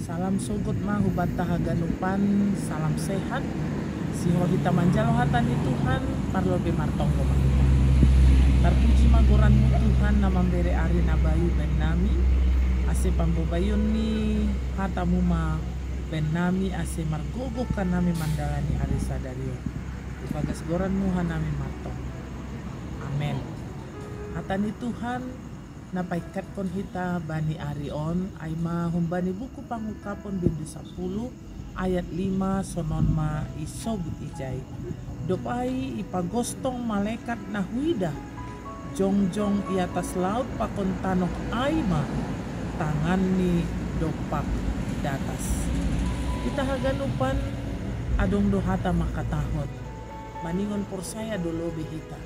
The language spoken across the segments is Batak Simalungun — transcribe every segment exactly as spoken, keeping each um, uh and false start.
Salam sogot ma hubata haganupan, salam sehat. Siho hita manjalo hata ni Tuhan, parlobe martonggo ma hita. Tarpuji ma goranmu Tuhan, na mambere ari na bayu baen nami, ase pambobaion ni hatamu ma baen nami, ase margogoh kan nami mandalani ari sadarion. Ibagas goranmu hanami martonggo. Amen. Hata ni Tuhan na paingkatkon hita bani ari on, ai ma humbani buku Pangungkapon bindu sapuluh ayat lima, sonon ma isobut ijai. Dob ai ipagostong malekat na huida jongjong i atas laut pakon tanoh, ai ma tanganni dompak datas. Hita haganupan adong do hata mangkatahon, maningon porsaya do lobei hita,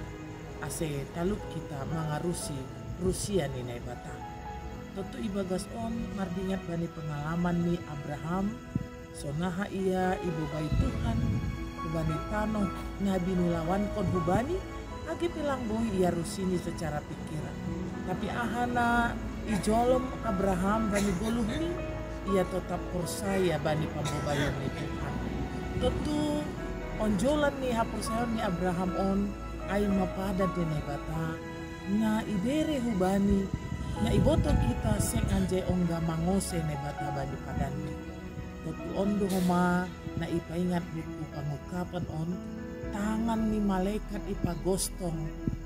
ase talup hita mangarusi rusia ni Naibata. Tontu ibagas on mardingat bani pengalaman ni Abraham, sonaha ia ibobai Tuhan hubani tanoh na binilawankon hubani, age pe lang boi iarusini secara pikiran. Tapi aha na ijolom Abraham bani goluhni, ia totap porsaya bani pambobaion ni Tuhan. Tontu onjolan ni haporsayaon ni Abraham on, ai ma padan ni Naibata na ibere hubani, na iboto hita seng anjai ongga mangose Naibata bani padanni. Tontu on do homa na ipaingat buku Pangungkapon on, tangan ni malekat ipagostong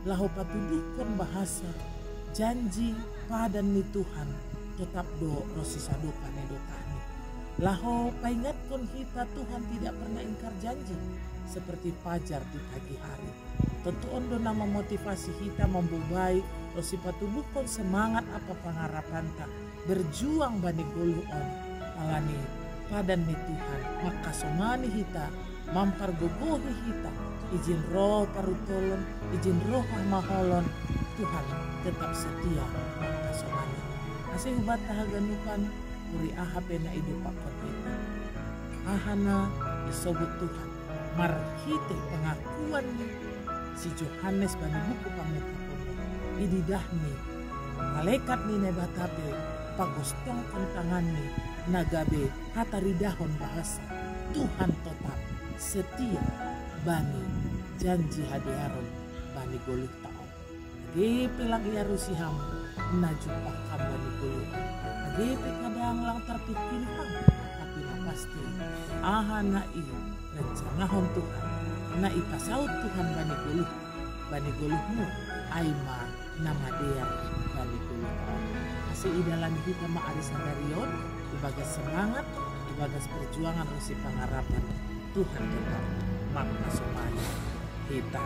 laho patuduhkon bahasa janji padan ni Tuhan totap do ronsi sadokah ni dokahni. Laho paingatkon hita, Tuhan tidak pernah ingkar janji seperti fajar di pagi hari. Tontu on do na mamotivasi hita mambobai ronsi patuduhkon semangat ampa pangarapanta berjuang bani goluh on. Alani padan ni Tuhan mangkasomani hita, mampargogohi hita, ijin roh parutolon, ijin roh hamaholon, Tuhan tetap setia mangkasomani. Ase hubata haganupan, uri aha pe na idompakkon hita, aha na isobut Tuhan marhitei pengakuan ni si Johannes bani buku Pangungkapon, ididahni malekat ni Naibata pe pagostongkon tanganni na gabe hataridahon bahasa Tuhan totap setia bani janji hadearon bani goluhta on. Age pe lang iarusi ham, na jumpang ham bani goluh, age pe kadang lang tarpikiri ham, tapi na pasti, aha na irencanahon Tuhan, na ipasaut Tuhan bani goluh, bani goluhmu, ai ma na madear bani goluh. Ase idalani hita ma ari sadarion ibagas semangat, ibagas perjuangan ronsi pangarapan. Tuhan tetap mangkasomani hita.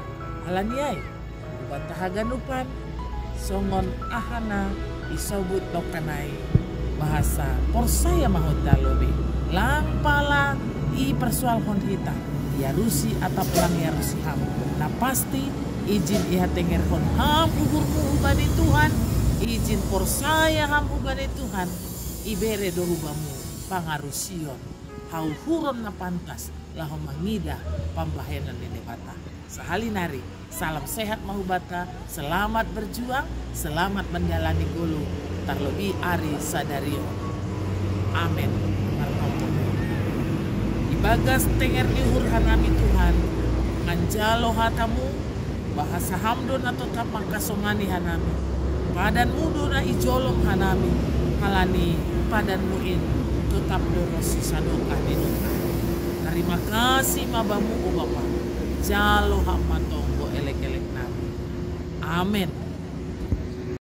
Alani ai, hubanta haganupan, songon aha na isobut nongkan ai bahasa porsaya ma hita lobei. Lang pala ipersoalhon hita, iarusi atap lang iarusi ham, na pasti ijin ihatengerhon ham uhurmu hubani Tuhan, ijin porsaya ham hubani Tuhan, ibere do hubamu pangarusion, hauhuron na pantas laho mangidah pambahenan ni Naibata. Sahali nari, salam sehat ma hubanta, selamat berjuang, selamat menjalani goluh, tarlobi ari sadarion. Amen. Martonggo. Ibagas tenger ni uhur hanami Tuhan, manjalo hatamu, bahasa ham do na totap mangkasomani hanami. Padanmu do na ijolom hanami, halani padanmu in totap do ronsi sadokah ni dokah. Tarima kasih ma Bamu, o Bapa, jalo ham ma tonggo elek-elek nami. Amen.